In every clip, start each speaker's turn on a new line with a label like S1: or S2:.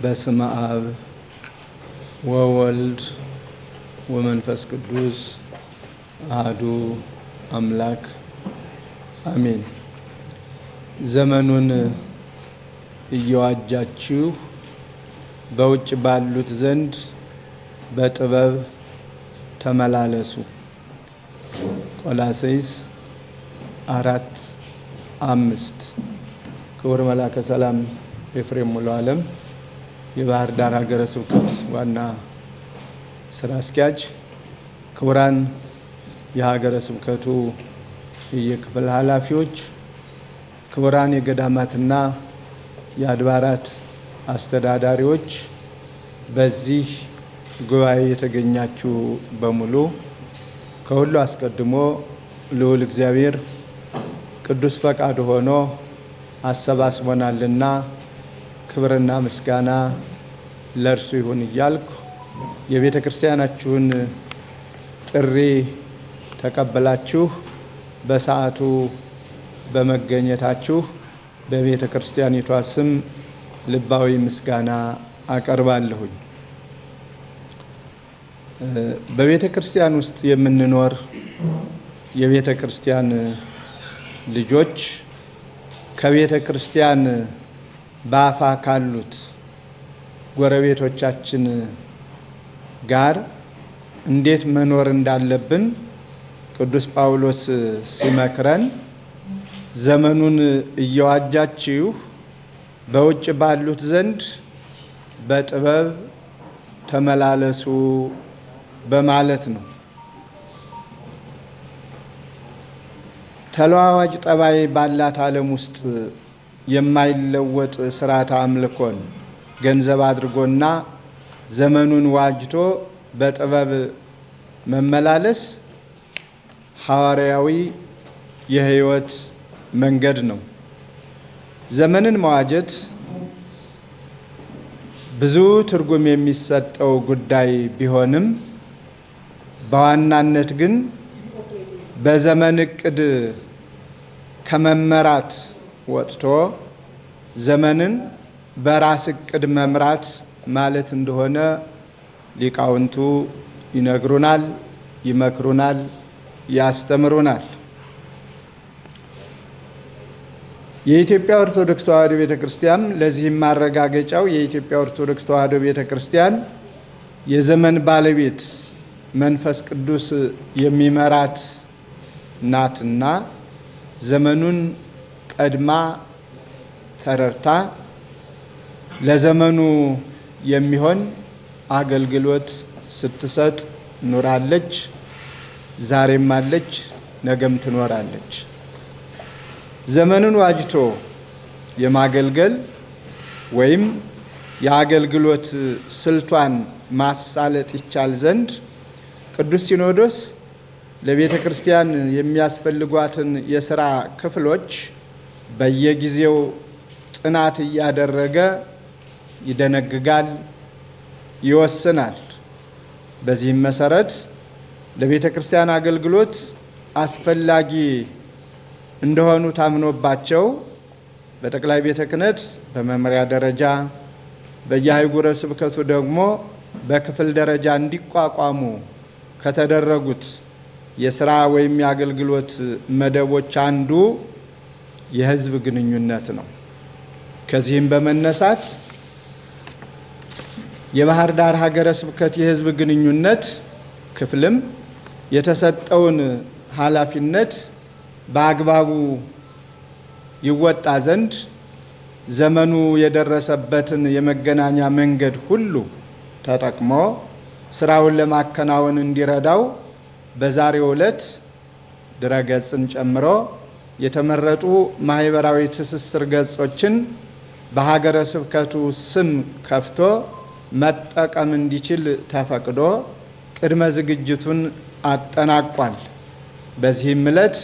S1: በስመ አብ ወወልድ ወመንፈስ ቅዱስ አሐዱ አምላክ አሜን። ዘመኑን እየዋጃችሁ በውጭ ባሉት ዘንድ በጥበብ ተመላለሱ። ቆላስይስ 4:5። ክቡር መላከ ሰላም ኤፍሬም ሙሉ ዓለም የባህር ዳር ሀገረ ስብከት ዋና ስራ አስኪያጅ፣ ክቡራን የሀገረ ስብከቱ የክፍል ኃላፊዎች፣ ክቡራን የገዳማትና የአድባራት አስተዳዳሪዎች፣ በዚህ ጉባኤ የተገኛችሁ በሙሉ፣ ከሁሉ አስቀድሞ ልዑል እግዚአብሔር ቅዱስ ፈቃድ ሆኖ አሰባስቦናልና ክብርና ምስጋና ለእርሱ ይሁን እያልኩ፣ የቤተ ክርስቲያናችሁን ጥሪ ተቀብላችሁ በሰዓቱ በመገኘታችሁ በቤተ ክርስቲያኒቷ ስም ልባዊ ምስጋና አቀርባለሁኝ። በቤተ ክርስቲያን ውስጥ የምንኖር የቤተ ክርስቲያን ልጆች ከቤተ ክርስቲያን በአፋ ካሉት ጎረቤቶቻችን ጋር እንዴት መኖር እንዳለብን ቅዱስ ጳውሎስ ሲመክረን ዘመኑን እየዋጃችሁ በውጭ ባሉት ዘንድ በጥበብ ተመላለሱ በማለት ነው። ተለዋዋጭ ጠባይ ባላት ዓለም ውስጥ የማይለወጥ ስርዓተ አምልኮን ገንዘብ አድርጎና ዘመኑን ዋጅቶ በጥበብ መመላለስ ሐዋርያዊ የሕይወት መንገድ ነው። ዘመንን መዋጀት ብዙ ትርጉም የሚሰጠው ጉዳይ ቢሆንም፣ በዋናነት ግን በዘመን እቅድ ከመመራት ወጥቶ ዘመንን በራስ እቅድ መምራት ማለት እንደሆነ ሊቃውንቱ ይነግሩናል፣ ይመክሩናል፣ ያስተምሩናል። የኢትዮጵያ ኦርቶዶክስ ተዋሕዶ ቤተ ክርስቲያን ለዚህም ማረጋገጫው የኢትዮጵያ ኦርቶዶክስ ተዋሕዶ ቤተ ክርስቲያን የዘመን ባለቤት መንፈስ ቅዱስ የሚመራት ናትና፣ ዘመኑን ቀድማ ተረድታ ለዘመኑ የሚሆን አገልግሎት ስትሰጥ ኑራለች። ዛሬም አለች፣ ነገም ትኖራለች። ዘመኑን ዋጅቶ የማገልገል ወይም የአገልግሎት ስልቷን ማሳለጥ ይቻል ዘንድ ቅዱስ ሲኖዶስ ለቤተ ክርስቲያን የሚያስፈልጓትን የስራ ክፍሎች በየጊዜው ጥናት እያደረገ ይደነግጋል፣ ይወስናል። በዚህም መሰረት ለቤተ ክርስቲያን አገልግሎት አስፈላጊ እንደሆኑ ታምኖባቸው በጠቅላይ ቤተ ክህነት በመምሪያ ደረጃ፣ በየአህጉረ ስብከቱ ደግሞ በክፍል ደረጃ እንዲቋቋሙ ከተደረጉት የስራ ወይም የአገልግሎት መደቦች አንዱ የሕዝብ ግንኙነት ነው። ከዚህም በመነሳት የባህር ዳር ሀገረ ስብከት የሕዝብ ግንኙነት ክፍልም የተሰጠውን ኃላፊነት በአግባቡ ይወጣ ዘንድ ዘመኑ የደረሰበትን የመገናኛ መንገድ ሁሉ ተጠቅሞ ስራውን ለማከናወን እንዲረዳው በዛሬው ዕለት ድረገጽን ጨምሮ የተመረጡ ማህበራዊ ትስስር ገጾችን በሀገረ ስብከቱ ስም ከፍቶ መጠቀም እንዲችል ተፈቅዶ ቅድመ ዝግጅቱን አጠናቋል። በዚህም ዕለት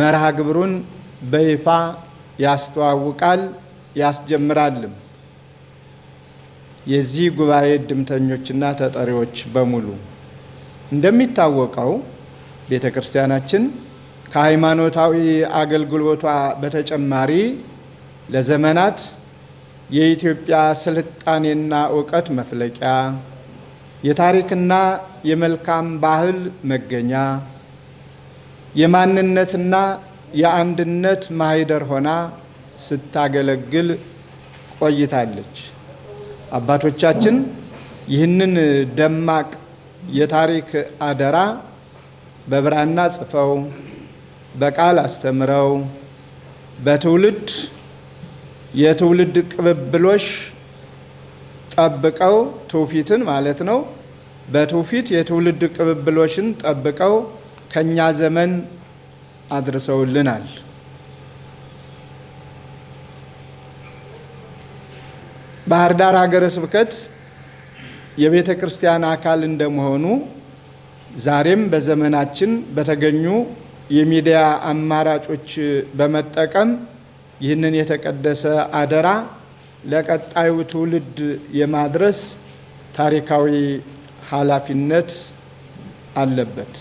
S1: መርሃ ግብሩን በይፋ ያስተዋውቃል፣ ያስጀምራልም። የዚህ ጉባኤ እድምተኞችና ተጠሪዎች በሙሉ፣ እንደሚታወቀው ቤተ ክርስቲያናችን ከሃይማኖታዊ አገልግሎቷ በተጨማሪ ለዘመናት የኢትዮጵያ ስልጣኔና እውቀት መፍለቂያ፣ የታሪክና የመልካም ባህል መገኛ፣ የማንነትና የአንድነት ማህደር ሆና ስታገለግል ቆይታለች። አባቶቻችን ይህንን ደማቅ የታሪክ አደራ በብራና ጽፈው፣ በቃል አስተምረው፣ በትውልድ የትውልድ ቅብብሎሽ ጠብቀው፣ ትውፊትን ማለት ነው። በትውፊት የትውልድ ቅብብሎሽን ጠብቀው ከኛ ዘመን አድርሰውልናል። ባህር ዳር ሀገረ ስብከት የቤተ ክርስቲያን አካል እንደመሆኑ ዛሬም በዘመናችን በተገኙ የሚዲያ አማራጮች በመጠቀም ይህንን የተቀደሰ አደራ ለቀጣዩ ትውልድ የማድረስ ታሪካዊ ኃላፊነት አለበት።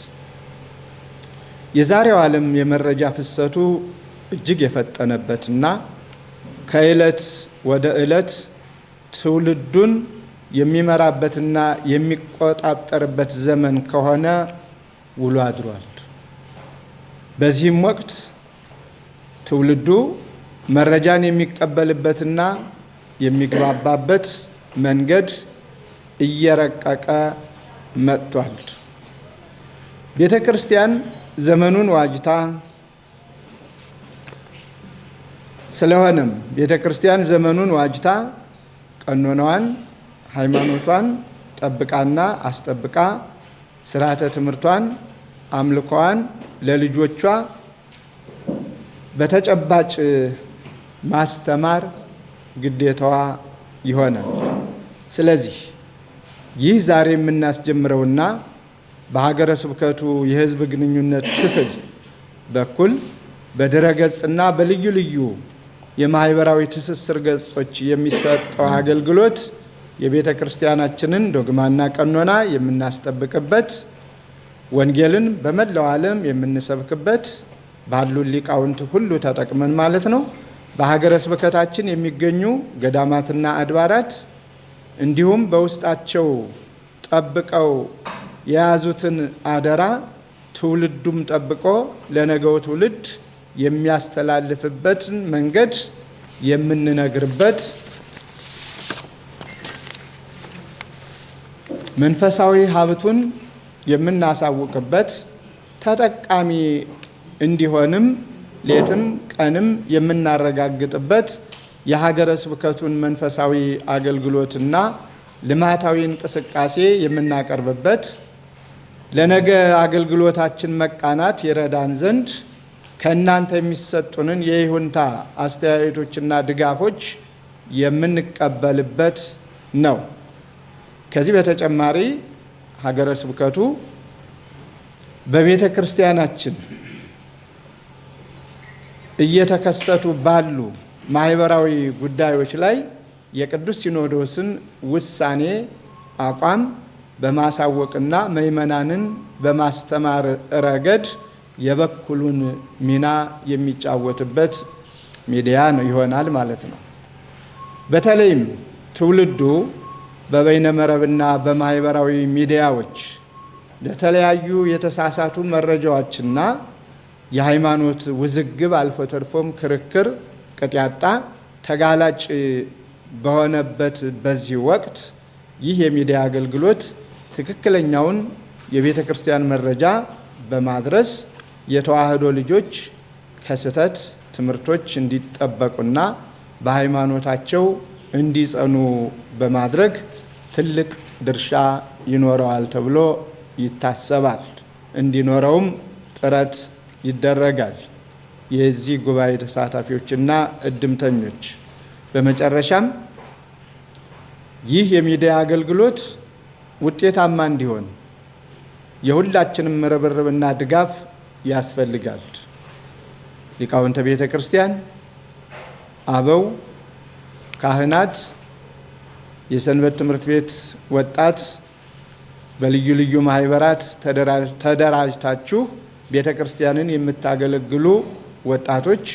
S1: የዛሬው ዓለም የመረጃ ፍሰቱ እጅግ የፈጠነበትና ከዕለት ወደ ዕለት ትውልዱን የሚመራበትና የሚቆጣጠርበት ዘመን ከሆነ ውሎ አድሯል። በዚህም ወቅት ትውልዱ መረጃን የሚቀበልበትና የሚግባባበት መንገድ እየረቀቀ መጥቷል። ቤተ ክርስቲያን ዘመኑን ዋጅታ ስለሆነም ቤተ ክርስቲያን ዘመኑን ዋጅታ ቀኖናዋን፣ ሃይማኖቷን ጠብቃና አስጠብቃ ስርዓተ ትምህርቷን፣ አምልኮዋን ለልጆቿ በተጨባጭ ማስተማር ግዴታዋ ይሆናል። ስለዚህ ይህ ዛሬ የምናስጀምረውና በሀገረ ስብከቱ የሕዝብ ግንኙነት ክፍል በኩል በድረገጽና በልዩ ልዩ የማህበራዊ ትስስር ገጾች የሚሰጠው አገልግሎት የቤተ ክርስቲያናችንን ዶግማና ቀኖና የምናስጠብቅበት፣ ወንጌልን በመላው ዓለም የምንሰብክበት ባሉ ሊቃውንት ሁሉ ተጠቅመን ማለት ነው። በሀገረ ስብከታችን የሚገኙ ገዳማትና አድባራት እንዲሁም በውስጣቸው ጠብቀው የያዙትን አደራ ትውልዱም ጠብቆ ለነገው ትውልድ የሚያስተላልፍበትን መንገድ የምንነግርበት፣ መንፈሳዊ ሀብቱን የምናሳውቅበት፣ ተጠቃሚ እንዲሆንም ሌትም ቀንም የምናረጋግጥበት፣ የሀገረ ስብከቱን መንፈሳዊ አገልግሎትና ልማታዊ እንቅስቃሴ የምናቀርብበት፣ ለነገ አገልግሎታችን መቃናት ይረዳን ዘንድ ከእናንተ የሚሰጡንን የይሁንታ አስተያየቶችና ድጋፎች የምንቀበልበት ነው። ከዚህ በተጨማሪ ሀገረ ስብከቱ በቤተ ክርስቲያናችን እየተከሰቱ ባሉ ማህበራዊ ጉዳዮች ላይ የቅዱስ ሲኖዶስን ውሳኔ አቋም በማሳወቅና ምዕመናንን በማስተማር ረገድ የበኩሉን ሚና የሚጫወትበት ሚዲያ ነው ይሆናል ማለት ነው። በተለይም ትውልዱ በበይነመረብና በማህበራዊ ሚዲያዎች ለተለያዩ የተሳሳቱ መረጃዎችና የሃይማኖት ውዝግብ አልፎ ተርፎም ክርክር ቅጥ ያጣ ተጋላጭ በሆነበት በዚህ ወቅት ይህ የሚዲያ አገልግሎት ትክክለኛውን የቤተ ክርስቲያን መረጃ በማድረስ የተዋህዶ ልጆች ከስህተት ትምህርቶች እንዲጠበቁና በሃይማኖታቸው እንዲጸኑ በማድረግ ትልቅ ድርሻ ይኖረዋል ተብሎ ይታሰባል። እንዲኖረውም ጥረት ይደረጋል። የዚህ ጉባኤ ተሳታፊዎችና እድምተኞች፣ በመጨረሻም ይህ የሚዲያ አገልግሎት ውጤታማ እንዲሆን የሁላችንም ርብርብና ድጋፍ ያስፈልጋል። ሊቃውንተ ቤተ ክርስቲያን፣ አበው ካህናት፣ የሰንበት ትምህርት ቤት ወጣት፣ በልዩ ልዩ ማህበራት ተደራጅታችሁ ቤተ ክርስቲያንን የምታገለግሉ ወጣቶች፣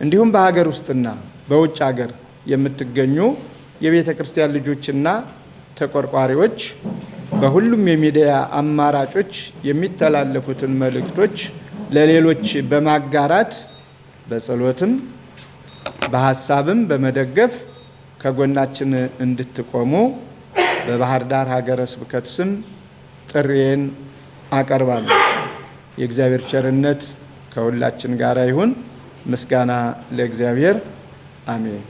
S1: እንዲሁም በሀገር ውስጥና በውጭ ሀገር የምትገኙ የቤተ ክርስቲያን ልጆችና ተቆርቋሪዎች በሁሉም የሚዲያ አማራጮች የሚተላለፉትን መልእክቶች ለሌሎች በማጋራት በጸሎትም በሀሳብም በመደገፍ ከጎናችን እንድትቆሙ በባህር ዳር ሀገረ ስብከት ስም ጥሪዬን አቀርባለሁ። የእግዚአብሔር ቸርነት ከሁላችን ጋር ይሁን። ምስጋና ለእግዚአብሔር፣ አሜን።